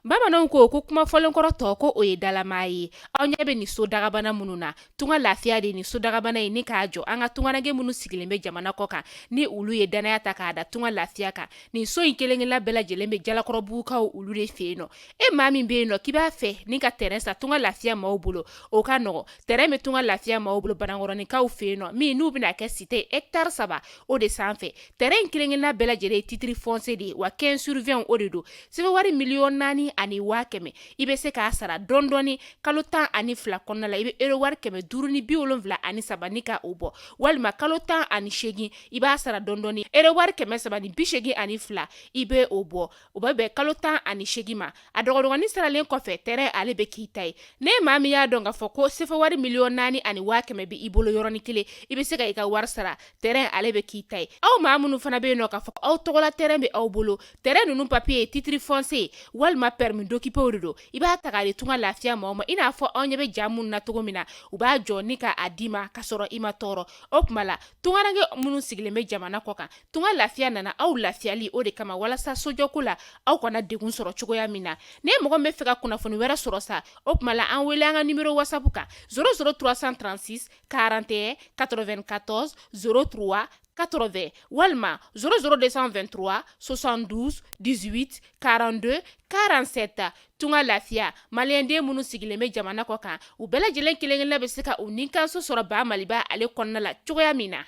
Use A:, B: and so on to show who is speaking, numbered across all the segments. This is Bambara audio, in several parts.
A: Bamananw ko kuma fɔlenkɔrɔ tɔ ko o ye dalama ye. Aw ɲɛ bɛ nin so dagabana minnu na, Tunga Lafiya de nin so dagabana in ni k'a jɔ. An ka tungaranke minnu sigilen bɛ jamana kɔ kan, ni olu ye dannaya ta k'a da Tunga Lafiya kan, nin so in kelenkelenna bɛɛ lajɛlen bɛ Jalakɔrɔbugukaw olu de fɛ yen nɔ. E maa min bɛ yen nɔ k'i b'a fɛ ni ka terrain san Tunga Lafiya maaw bolo, o ka nɔgɔ. Terrain bɛ Tunga Lafiya maaw bolo Banankɔrɔninkaw fɛ yen nɔ, min n'u bɛna kɛ cité hectare 3 o de sanfɛ. Terrain in kelenkelenna bɛɛ lajɛlen ye titre foncier de ye, wa 15 sur 20 o de don. CFA wari 4,100,000, i bɛ se k'a sara dɔɔni dɔɔni kalo 12 kɔnɔna la. I bɛ euro wari 573 ni ka o bɔ, walima kalo 18 i b'a sara dɔɔni dɔɔni, euro wari 382 i bɛ o bɔ. O bɛ bɛn kalo 18 ma. A dɔgɔdɔgɔnin saralen kɔfɛ, terrain ale bɛ k'i ta ye. Ne maa min y'a dɔn k'a fɔ ko CFA wari 4,100,000 bɛ i bolo yɔrɔnin kelen, i bɛ se ka i ka wari sara, terrain ale bɛ k'i ta ye. Aw maa minnu fana bɛ yen nɔ k'a fɔ aw tɔgɔla terrain bɛ aw bolo, terrain ninnu papier ye titre foncier walima permis d'occuper de don, i b'a ta k'a di Tunga Lafiya maaw ma. I n'a fɔ aw ɲɛ bɛ ja minnu na cogo min na, u b'a jɔ ni k'a d'i ma ka sɔrɔ i ma tɔɔrɔ. O tuma la, tungaranke minnu sigilen bɛ jamana kɔ kan, Tunga Lafiya nana aw lafiyali o de kama, walasa sojɔko la aw kana degun sɔrɔ cogoya min na. Ni mɔgɔ min bɛ fɛ ka kunnafoni wɛrɛ sɔrɔ sa, o tuma la an wele an ka numéro WhatsApp kan 00 336 41 94 03 80 walima 00 223 72 18 42 47. Tunga Lafiya, maliyɛnden minnu sigilen bɛ jamana kɔ kan, u bɛɛ lajɛlen kelen-kelenna bɛ se ka u nikanso sɔrɔ ba Maliba ale kɔnɔna la cogoya min na.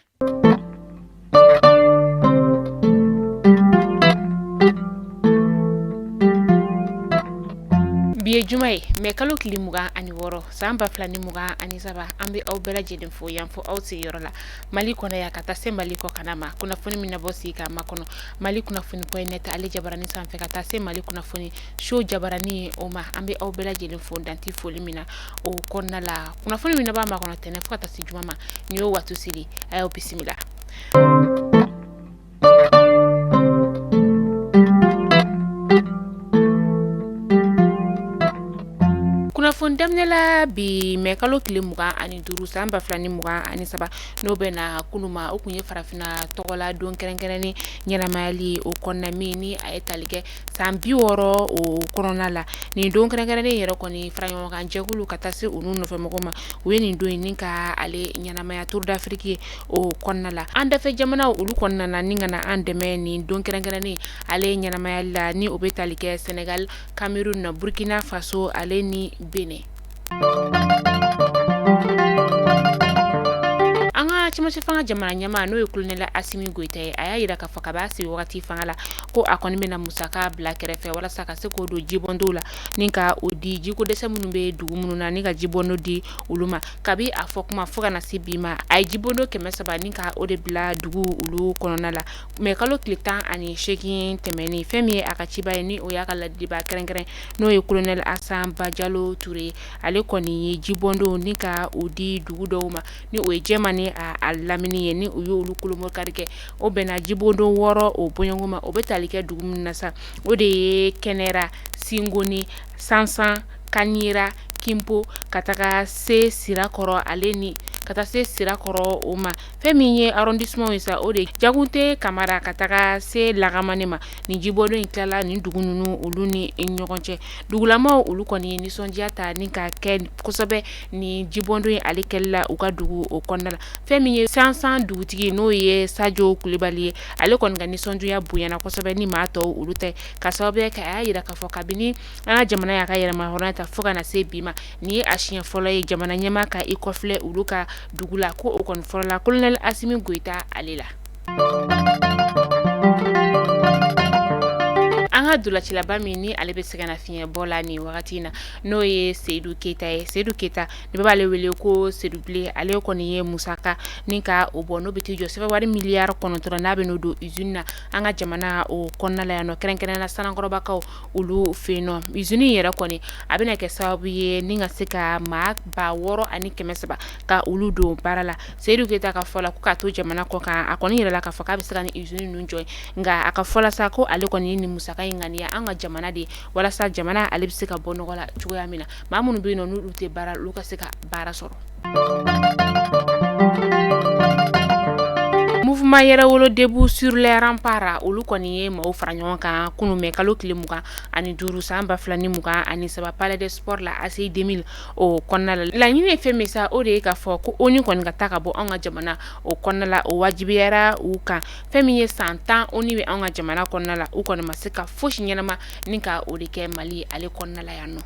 A: Bi ye juma ye, mɛ kalo tile 26 san 2023. An bɛ aw bɛɛ lajɛlen fo yan fo aw sigiyɔrɔ la Mali kɔnɔ yan ka taa se Mali kɔ kana ma. Kunnafoni min na bɔ sigi k'a makɔnɔ Mali kunnafoni point net ale jabarani sanfɛ ka taa se Mali kunnafoni show jabarani o ma, an bɛ aw bɛɛ lajɛlen fo danti foli min na o kɔnɔna la. Kunnafoni min na b'a makɔnɔ tɛnɛn fo ka taa se juma ma, nin y'o waati seli. A y'aw bisimila. Kunnafoni daminɛ la bi mɛ kalo tile 25 san 2023, n'o bɛ na kunun ma, o tun ye farafinna tɔgɔla don kɛrɛnkɛrɛnnen ɲɛnamayali o kɔnɔna min ni a ye tali kɛ san 60 o kɔnɔna la. Nin don kɛrɛnkɛrɛnnen yɛrɛ kɔni, faraɲɔgɔnkan jɛkulu ka taa se olu nɔfɛmɔgɔw ma, u ye nin don in ni ka ale ɲɛnamaya Tour d'Afrique ye o kɔnɔna la. An dafɛ jamanaw olu kɔnɔna na ni ka na an dɛmɛ nin don kɛrɛnkɛrɛnnen ale ɲɛnamayali la, ni o bɛ tali kɛ Sénégal, Cameroun na, Burkina Faso ale ni Benin. An ka cɛmancɛ fanga jamana ɲɛmaa, n'o ye colonel Assimi Goïta ye, a y'a jira k'a fɔ kab'a sigi wagati fanga la, ko a kɔni bɛna musaka bila kɛrɛfɛ walasa ka se k'o don jibɔndonw la ni ka o di jiko dɛsɛ minnu bɛ dugu minnu na, ni ka jibɔndon di olu ma. Kabi a fɔ kuma fo ka na se bi ma, a ye jibɔndon 300 ni ka o de bila dugu olu kɔnɔna la. Mɛ kalo tile 18 tɛmɛnen, fɛn min ye a ka ciba ye, ni o y'a ka ladiliba kɛrɛnkɛrɛn, n'o ye colonel Hassan Bajalo Touré ye, ale kɔni ye jibɔndon ni ka o di dugu dɔw ma, ni o ye Jɛma ni a lamini ye, ni u ye olu kolomɔkari kɛ. O bɛnna jibɔndon 6 o bɔɲɔgɔn ma. O bɛ tali kɛ dugu min na sa, o de ye Kɛnɛra, Singoni, Sansan, Kanira, Kinpo, ka taga se Sirakɔrɔ ale ni ka taa se Sirakɔrɔ o ma. Fɛn min ye arrondissement ye sa, o de Jakunte Kamara ka taga se Lagamane ma. Nin jibɔndon in tilala nin dugu ninnu olu ni ɲɔgɔn cɛ. Dugulamaw olu kɔni ye nisɔndiya ta ni ka kɛ kosɛbɛ nin jibɔndon in ale kɛli la u ka dugu o kɔnɔna la. Fɛn min ye Sansan dugutigi, n'o ye Sajo Kulibali ye, ale kɔni ka nisɔndiya bonyana kosɛbɛ ni maa tɔw olu tɛ, ka sababu kɛ a y'a jira k'a fɔ kabini an ka jamana y'a ka yɛrɛmahɔrɔnya ta fo ka na se bi ma, nin ye a siɲɛ fɔlɔ ye jamana ɲɛmaa ka i kɔfilɛ olu ka dugu la, ko o kɔni fɔlɔla colonel Assimi Goïta ale la. An ka ntolacilaba min ni ale bɛ sɛgɛnnafiɲɛbɔ la nin wagati in na, n'o ye Seyidu Keyita ye. Seyidu Keyita, ni bɛɛ b'ale wele ko Seyidu Bilen, ale kɔni ye musaka ni ka o bɔ, n'o bɛ t'i jɔ CFA wari miliyari 9, n'a bɛ n'o don usine na an ka jamana o kɔnɔna la yan nɔ, kɛrɛnkɛrɛnnenya la Sanankɔrɔbakaw olu fɛ yen nɔ. Usine in yɛrɛ kɔni, a bɛna kɛ sababu ye ni ka se ka maa 6300 ka olu don baara la. Seyidu Keyita ka fɔ la, ko k'a to jamana kɔ kan, a kɔni yɛrɛ la k'a fɔ k'a bɛ se ka nin usine ninnu jɔ, nka a ka fɔ la sa ko ale kɔni ye nin musaka in ŋaniya an ka jamana de ye, walasa jamana ale bɛ se ka bɔ nɔgɔ la cogoya min na, maa minnu bɛ yen nɔ n'olu tɛ baara, olu ka se ka baara sɔrɔ. Mouvement Mouvement Yɛrɛwolo Debout sur les Remparts, olu kɔni ye maaw fara ɲɔgɔn kan kunun mɛ kalo tile 25 san 2023, Palais des Sports la, ACI 2000 o kɔnɔna la. Laɲini ye fɛn min sa, o de ye k'a fɔ ko ONU kɔni ka taa ka bɔ anw ka jamana o kɔnɔna la. O wajibiyara u kan. Fɛn min ye san 10 ONU bɛ anw ka jamana kɔnɔna la, u kɔni ma se ka fosi ɲɛnama ni ka o de kɛ Mali ale kɔnɔna la yan nɔ.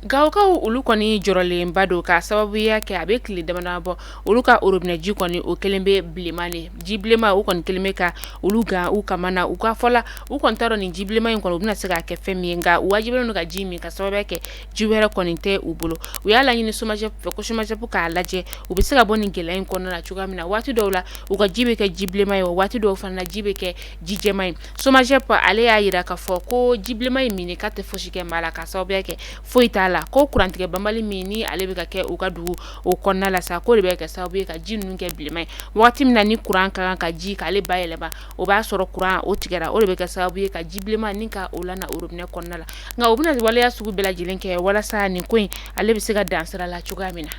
A: Gawokaw olu kɔni jɔrɔlenba don ka sababuya kɛ a bɛ tile damadama bɔ, olu ka robinet ji kɔni o kɛlen bɛ bilenman de. Ji bilenman o kɔni kɛlen bɛ ka olu gan u kama na. U ka fɔ la, u kɔni t'a dɔn nin ji bilenman in kɔni u bɛna se k'a kɛ fɛn min ye, nka u wajibiyalen don ka ji min ka sababuya kɛ ji wɛrɛ kɔni tɛ u bolo. U y'a laɲini SOMAGEP fɛ ko SOMAGEP k'a lajɛ u bɛ se ka bɔ nin gɛlɛya in kɔnɔna la cogoya min na. Waati dɔw la u ka ji bɛ kɛ ji bilenman ye, wa waati dɔw fana na ji bɛ kɛ ji jɛman ye. SOMAGEP ale y'a jira k'a fɔ ko ji bilenman in minni k'a tɛ fosi kɛ maa la ka sababuya kɛ foyi t'a la, ko kurantigɛ banbali min ni ale bɛ ka kɛ u ka dugu o kɔnɔna la sa, k'o de bɛ kɛ sababu ye ka ji ninnu kɛ bilenman ye. Waati min na ni kuran ka kan ka ji k'ale bayɛlɛma, o b'a sɔrɔ kuran o tigɛra. O de bɛ kɛ sababu ye ka ji bilenman ni ka o lana robinet kɔnɔna la. Nka u bɛna waleya sugu bɛɛ lajɛlen kɛ walasa nin ko in ale bɛ se ka dan sira la cogoya min na.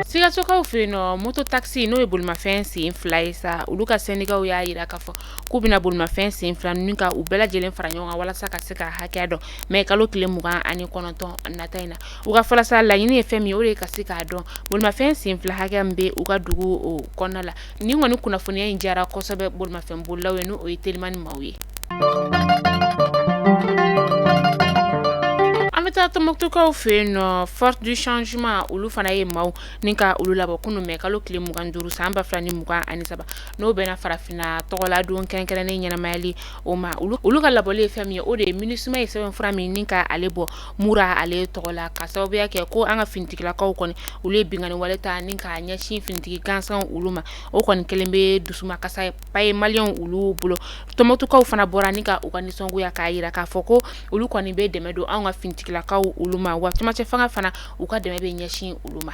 A: Sikasokaw fɛ yen nɔ, moto taxi, n'o ye bolimafɛn sen fila ye sa, olu ka sɛndikaw y'a jira k'a fɔ k'u bɛna bolimafɛn sen fila ninnu ka u bɛɛ lajɛlen fara ɲɔgɔn kan walasa ka se ka hakɛya dɔn mɛ kalo tile 29 nata in na. U ka fɔ la sa, laɲini ye fɛn min ye, o de ye ka se k'a dɔn bolimafɛn sen fila hakɛ min bɛ u ka dugu o kɔnɔna la. Nin kɔni kunnafoniya in diyara kosɛbɛ bolimafɛn bolilaw ye, n'o ye telimani maaw ye. An bɛ taa Tɔnbukutukaw fɛ yen nɔ, Force du changement olu fana ye maaw ni ka olu labɔ kunun mɛ kalo tile 25 san 2023, n'o bɛnna farafinna tɔgɔladon kɛrɛnkɛrɛnnen ɲɛnamayali o ma. Olu ka labɔli ye fɛn min ye, o de ye MINUSMA ye sɛbɛnfura min ni ka ale bɔ Mura ale tɔgɔ la, ka sababuya kɛ ko an ka finitigilakaw kɔni olu ye binkanni wale ta ni k'a ɲɛsin finitigi gansan olu ma. O kɔni kɛlen bɛ dusumakasa ba ye maliyɛnw olu bolo. Tɔnbukutukaw fana bɔra ni ka u ka nisɔngoya k'a jira k'a fɔ ko olu kɔni bɛ dɛmɛ don anw ka finitigilakaw olu ma, wa cɛmancɛ fanga fana u ka dɛmɛ bɛ ɲɛsin olu ma.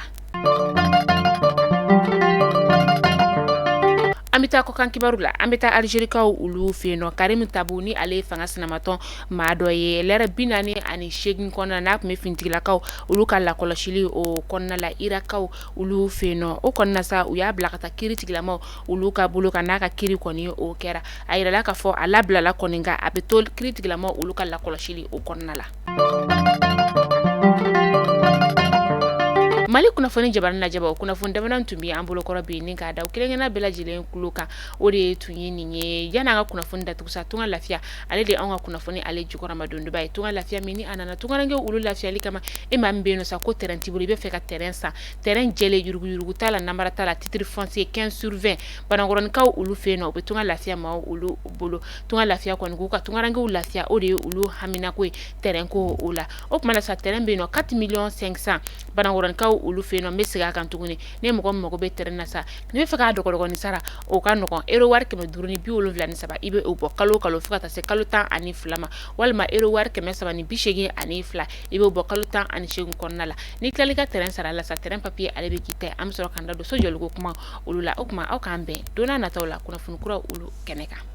A: An bɛ taa kɔkan kibaru la. An bɛ taa Alizerikaw olu fɛ yen nɔ. Karim Tabu, ni ale ye fanga sinamatɔn maa dɔ ye, lɛrɛ 48 kɔnɔna n'a tun bɛ finitigilakaw olu ka lakɔlɔsili o kɔnɔna la Irakaw olu fɛ yen nɔ, o kɔnɔna sa, u y'a bila ka taa kiri tigilamaw olu ka bolo kan. N'a ka kiri kɔni o kɛra, a yirala k'a fɔ a labilala kɔni, nka a bɛ to kiri tigilamaw olu ka lakɔlɔsili o kɔnɔna la. Mali kunnafoni jabarani lajɛbaw, kunnafoni damadɔ tun bɛ an bolokɔrɔ bi ni k'a da kelenkelen bɛɛ lajɛlen tulo kan, o de tun ye nin ye. Yanni an ka kunnafoni datugu sa, Tunga Lafiya ale de ye anw ka kunnafoni ale jukɔrɔmadondonba ye. Tunga Lafiya min ni a nana tungarankew olu lafiyali kama. E maa min bɛ yen nɔ sa ko terrain t'i bolo, i bɛ fɛ ka terrain san, terrain jɛlen, yuruguyurugu t'a la, namara t'a la, titre foncier 15 sur 20, Banakɔrɔnikaw olu fɛ yen nɔ, u bɛ Tunga Lafiya maaw olu bolo. Tunga Lafiya kɔni k'u ka tungarankew lafiya, o de ye olu haminako ye terrain ko o la. O tuma na sa, terrain bɛ yen nɔ 4 millions 500 Banakɔrɔnikaw olu fɛ yen nɔ. N bɛ segin a kan tuguni, ni mɔgɔ min mago bɛ terrain na sa, n'i bɛ fɛ k'a dɔgɔdɔgɔnin sara, o ka nɔgɔn. Euro wari 573, i bɛ o bɔ kalo o kalo fo ka taa se kalo 12 ma, walima euro wari 382, i b'o bɔ kalo 18 kɔnɔna la. N'i tilala i ka terrain sara la sa, terrain papier ale bɛ k'i ta ye. An bɛ sɔrɔ k'an da don so jɔliko kuma olu la. O tuma aw k'an bɛn don n'a nataw la kunnafoni kuraw olu kɛnɛ kan.